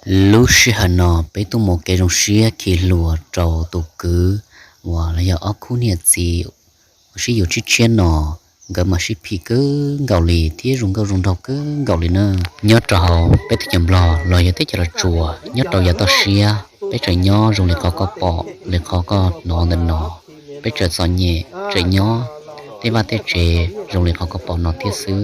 Lub sij hawm no peb tuaj mus kev zoo siab khi hlua rau tus kwv uas los yog ob khub niam txiv uas sib yuav tshiab tshiab no, nkawd mas sib phim kawg nkaus li thiab zoo nkauj zoo nraug kawg nkaus li na. Nyob rau hauv peb teb chaws Nplog los yog teb chaws Los Tsuas, nyob rau yav toj siab, peb tseem nyob zoo li qhov koj pom li qhov koj hnov ntawm no. Peb tseem txom nyem, tseem nyob tej vaj tej tsev zoo li qhov koj pom no thiab xwb.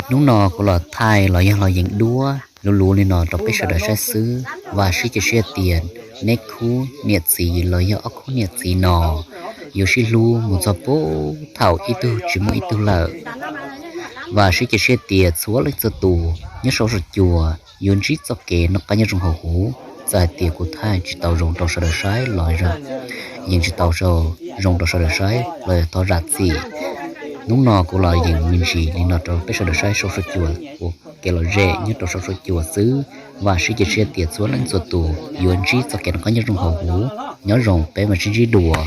Hnub no kuv los thaij los yog los yees duab luv luv li no rau peb sawv daws saib xwb. Vam siab cia siab tias neb khub niam txiv los yog ob khub niam txiv no yuav sib hlub mus txog puag thaum ib tug tsis muaj ib tug lawm. Vam siab cia siab tias txhua leej txhua tus nyob saum huab saum cua yuav ntsib txoj kev noj qab nyob zoo hauv huv. Txawm hais tias kuv thaij tsis tau zoo rau sawv daws saib los yog yees tsis tau zoo rau sawv daws saib los yog thov zam txim. Hnub no kuv los yees me ntsis li no rau peb sawv daws saib saum huab saum cua ua kev lom zem nyob rau saum huab saum cua xwb. Vam siab cia siab tias txhua leej txhua tus yuav ntsib txoj kev noj qab nyob zoo hauv huv. Nyob zoo peb mam sib ntsib dua.